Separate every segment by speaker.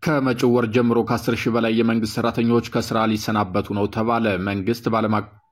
Speaker 1: ከመጪው ወር ጀምሮ ከ10 ሺህ በላይ የመንግስት ሰራተኞች ከስራ ሊሰናበቱ ነው ተባለ።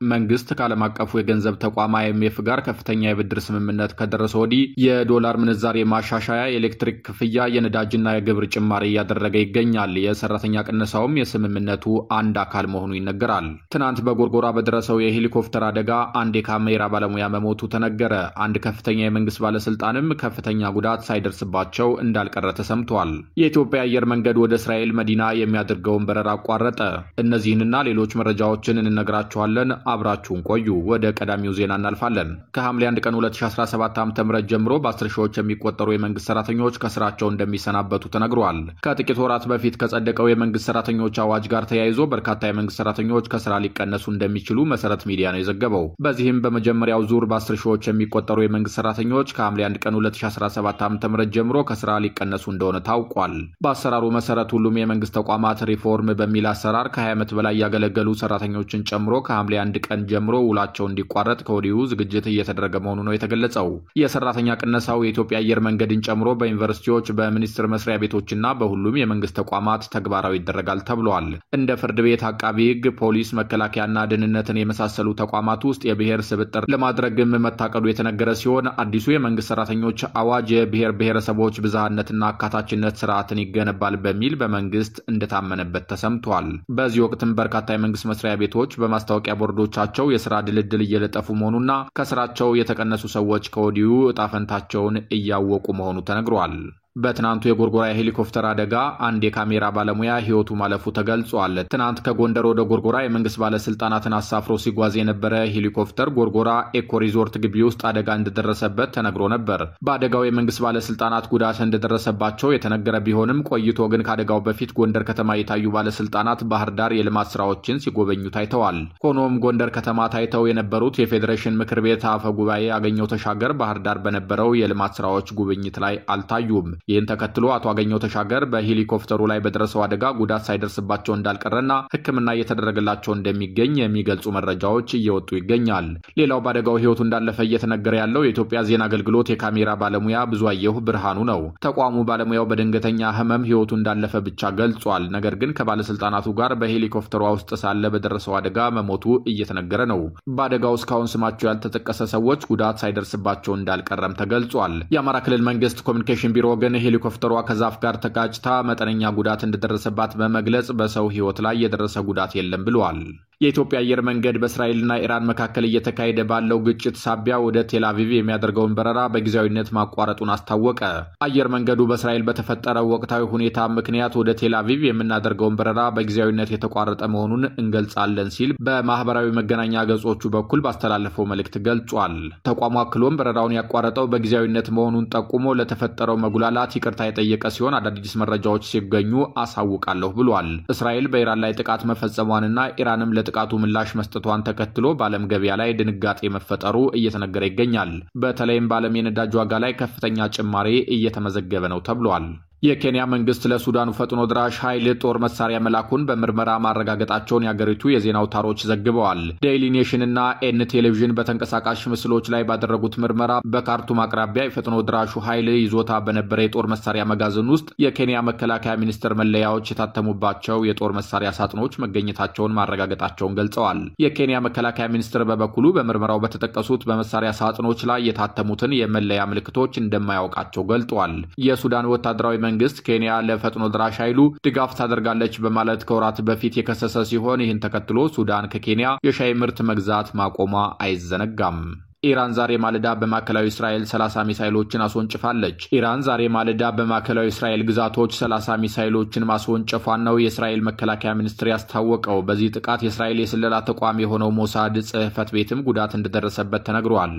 Speaker 1: መንግስት ከዓለም አቀፉ የገንዘብ ተቋም አይኤምኤፍ ጋር ከፍተኛ የብድር ስምምነት ከደረሰ ወዲህ የዶላር ምንዛሬ ማሻሻያ፣ የኤሌክትሪክ ክፍያ፣ የነዳጅና የግብር ጭማሪ እያደረገ ይገኛል። የሰራተኛ ቅነሳውም የስምምነቱ አንድ አካል መሆኑ ይነገራል። ትናንት በጎርጎራ በደረሰው የሄሊኮፕተር አደጋ አንድ የካሜራ ባለሙያ መሞቱ ተነገረ። አንድ ከፍተኛ የመንግስት ባለስልጣንም ከፍተኛ ጉዳት ሳይደርስባቸው እንዳልቀረ ተሰምቷል። የኢትዮጵያ አየር መንገድ ወደ እስራኤል መዲና የሚያደርገውን በረራ አቋረጠ። እነዚህንና ሌሎች መረጃዎችን እንነግራችኋለን። አብራችሁን ቆዩ። ወደ ቀዳሚው ዜና እናልፋለን። ከሐምሌ 1 ቀን 2017 ዓ.ም ጀምሮ በ10 ሺዎች የሚቆጠሩ የመንግስት ሰራተኞች ከስራቸው እንደሚሰናበቱ ተነግሯል። ከጥቂት ወራት በፊት ከጸደቀው የመንግስት ሰራተኞች አዋጅ ጋር ተያይዞ በርካታ የመንግስት ሰራተኞች ከስራ ሊቀነሱ እንደሚችሉ መሰረት ሚዲያ ነው የዘገበው። በዚህም በመጀመሪያው ዙር በ10 ሺዎች የሚቆጠሩ የመንግስት ሰራተኞች ከሐምሌ 1 ቀን 2017 ዓ.ም ጀምሮ ከስራ ሊቀነሱ እንደሆነ ታውቋል። በአሰራሩ መሰረት ሁሉም የመንግስት ተቋማት ሪፎርም በሚል አሰራር ከ20 ዓመት በላይ ያገለገሉ ሰራተኞችን ጨምሮ ከሐምሌ 1 ቀን ጀምሮ ውላቸው እንዲቋረጥ ከወዲሁ ዝግጅት እየተደረገ መሆኑ ነው የተገለጸው። የሰራተኛ ቅነሳው የኢትዮጵያ አየር መንገድን ጨምሮ በዩኒቨርሲቲዎች፣ በሚኒስቴር መስሪያ ቤቶችና በሁሉም የመንግስት ተቋማት ተግባራዊ ይደረጋል ተብሏል። እንደ ፍርድ ቤት፣ አቃቢ ሕግ፣ ፖሊስ፣ መከላከያና ደህንነትን የመሳሰሉ ተቋማት ውስጥ የብሔር ስብጥር ለማድረግም መታቀዱ የተነገረ ሲሆን፣ አዲሱ የመንግስት ሰራተኞች አዋጅ የብሔር ብሔረሰቦች ብዝሃነትና አካታችነት ስርዓትን ይገነባል በሚል በመንግስት እንደታመነበት ተሰምቷል። በዚህ ወቅትም በርካታ የመንግስት መስሪያ ቤቶች በማስታወቂያ ቦርዶቻቸው የስራ ድልድል እየለጠፉ መሆኑና ከስራቸው የተቀነሱ ሰዎች ከወዲሁ እጣፈንታቸውን እያወቁ መሆኑ ተነግሯል። በትናንቱ የጎርጎራ የሄሊኮፕተር አደጋ አንድ የካሜራ ባለሙያ ሕይወቱ ማለፉ ተገልጿል። ትናንት ከጎንደር ወደ ጎርጎራ የመንግስት ባለስልጣናትን አሳፍሮ ሲጓዝ የነበረ ሄሊኮፕተር ጎርጎራ ኤኮ ሪዞርት ግቢ ውስጥ አደጋ እንደደረሰበት ተነግሮ ነበር። በአደጋው የመንግስት ባለስልጣናት ጉዳት እንደደረሰባቸው የተነገረ ቢሆንም፣ ቆይቶ ግን ከአደጋው በፊት ጎንደር ከተማ የታዩ ባለስልጣናት ባህር ዳር የልማት ስራዎችን ሲጎበኙ ታይተዋል። ሆኖም ጎንደር ከተማ ታይተው የነበሩት የፌዴሬሽን ምክር ቤት አፈ ጉባኤ አገኘሁ ተሻገር ባህር ዳር በነበረው የልማት ስራዎች ጉብኝት ላይ አልታዩም። ይህን ተከትሎ አቶ አገኘሁ ተሻገር በሄሊኮፕተሩ ላይ በደረሰው አደጋ ጉዳት ሳይደርስባቸው እንዳልቀረና ሕክምና እየተደረገላቸው እንደሚገኝ የሚገልጹ መረጃዎች እየወጡ ይገኛል። ሌላው በአደጋው ሕይወቱ እንዳለፈ እየተነገረ ያለው የኢትዮጵያ ዜና አገልግሎት የካሜራ ባለሙያ ብዙአየሁ ብርሃኑ ነው። ተቋሙ ባለሙያው በድንገተኛ ሕመም ሕይወቱ እንዳለፈ ብቻ ገልጿል። ነገር ግን ከባለስልጣናቱ ጋር በሄሊኮፕተሯ ውስጥ ሳለ በደረሰው አደጋ መሞቱ እየተነገረ ነው። በአደጋው እስካሁን ስማቸው ያልተጠቀሰ ሰዎች ጉዳት ሳይደርስባቸው እንዳልቀረም ተገልጿል። የአማራ ክልል መንግስት ኮሚኒኬሽን ቢሮ ግን ሄሊኮፕተሯ ከዛፍ ጋር ተጋጭታ መጠነኛ ጉዳት እንደደረሰባት በመግለጽ በሰው ሕይወት ላይ የደረሰ ጉዳት የለም ብለዋል። የኢትዮጵያ አየር መንገድ በእስራኤልና ኢራን መካከል እየተካሄደ ባለው ግጭት ሳቢያ ወደ ቴል አቪቭ የሚያደርገውን በረራ በጊዜያዊነት ማቋረጡን አስታወቀ። አየር መንገዱ በእስራኤል በተፈጠረው ወቅታዊ ሁኔታ ምክንያት ወደ ቴል አቪቭ የምናደርገውን በረራ በጊዜያዊነት የተቋረጠ መሆኑን እንገልጻለን ሲል በማህበራዊ መገናኛ ገጾቹ በኩል ባስተላለፈው መልእክት ገልጿል። ተቋሙ አክሎም በረራውን ያቋረጠው በጊዜያዊነት መሆኑን ጠቁሞ ለተፈጠረው መጉላላት ይቅርታ የጠየቀ ሲሆን፣ አዳዲስ መረጃዎች ሲገኙ አሳውቃለሁ ብሏል። እስራኤል በኢራን ላይ ጥቃት መፈጸሟንና ኢራንም ለጥቃቱ ምላሽ መስጠቷን ተከትሎ በዓለም ገበያ ላይ ድንጋጤ መፈጠሩ እየተነገረ ይገኛል። በተለይም በዓለም የነዳጅ ዋጋ ላይ ከፍተኛ ጭማሪ እየተመዘገበ ነው ተብሏል። የኬንያ መንግስት ለሱዳኑ ፈጥኖ ድራሽ ኃይል ጦር መሳሪያ መላኩን በምርመራ ማረጋገጣቸውን የአገሪቱ የዜና አውታሮች ዘግበዋል። ዴይሊ ኔሽን እና ኤን ቴሌቪዥን በተንቀሳቃሽ ምስሎች ላይ ባደረጉት ምርመራ በካርቱም አቅራቢያ የፈጥኖ ድራሹ ኃይል ይዞታ በነበረ የጦር መሳሪያ መጋዘን ውስጥ የኬንያ መከላከያ ሚኒስቴር መለያዎች የታተሙባቸው የጦር መሳሪያ ሳጥኖች መገኘታቸውን ማረጋገጣቸውን ገልጸዋል። የኬንያ መከላከያ ሚኒስቴር በበኩሉ በምርመራው በተጠቀሱት በመሳሪያ ሳጥኖች ላይ የታተሙትን የመለያ ምልክቶች እንደማያውቃቸው ገልጧል። የሱዳን ወታደራዊ መንግስት ኬንያ ለፈጥኖ ድራሽ ኃይሉ ድጋፍ ታደርጋለች በማለት ከወራት በፊት የከሰሰ ሲሆን፣ ይህን ተከትሎ ሱዳን ከኬንያ የሻይ ምርት መግዛት ማቆሟ አይዘነጋም። ኢራን ዛሬ ማለዳ በማዕከላዊ እስራኤል 30 ሚሳይሎችን አስወንጭፋለች። ኢራን ዛሬ ማለዳ በማዕከላዊ እስራኤል ግዛቶች 30 ሚሳይሎችን ማስወንጨፏን ነው የእስራኤል መከላከያ ሚኒስትር ያስታወቀው። በዚህ ጥቃት የእስራኤል የስለላ ተቋም የሆነው ሞሳድ ጽሕፈት ቤትም ጉዳት እንደደረሰበት ተነግሯል።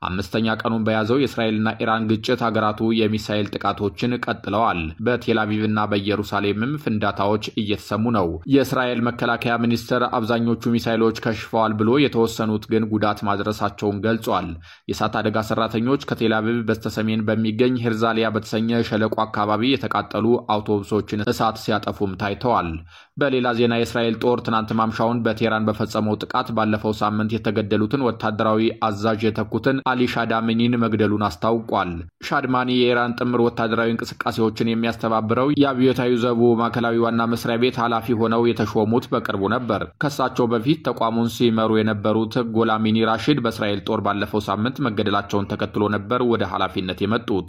Speaker 1: አምስተኛ ቀኑን በያዘው የእስራኤልና ኢራን ግጭት ሀገራቱ የሚሳይል ጥቃቶችን ቀጥለዋል። በቴልአቪቭና በኢየሩሳሌምም ፍንዳታዎች እየተሰሙ ነው። የእስራኤል መከላከያ ሚኒስትር አብዛኞቹ ሚሳይሎች ከሽፈዋል ብሎ የተወሰኑት ግን ጉዳት ማድረሳቸውን ገልጿል። ገልጿል። የእሳት አደጋ ሰራተኞች ከቴልአቪቭ በስተሰሜን በሚገኝ ሄርዛሊያ በተሰኘ ሸለቆ አካባቢ የተቃጠሉ አውቶቡሶችን እሳት ሲያጠፉም ታይተዋል። በሌላ ዜና የእስራኤል ጦር ትናንት ማምሻውን በቴህራን በፈጸመው ጥቃት ባለፈው ሳምንት የተገደሉትን ወታደራዊ አዛዥ የተኩትን አሊ ሻዳሚኒን መግደሉን አስታውቋል። ሻድማኒ የኢራን ጥምር ወታደራዊ እንቅስቃሴዎችን የሚያስተባብረው የአብዮታዊ ዘቡ ማዕከላዊ ዋና መስሪያ ቤት ኃላፊ ሆነው የተሾሙት በቅርቡ ነበር። ከሳቸው በፊት ተቋሙን ሲመሩ የነበሩት ጎላሚኒ ራሺድ በእስራኤል ጦር ባለፈው ሳምንት መገደላቸውን ተከትሎ ነበር ወደ ኃላፊነት የመጡት።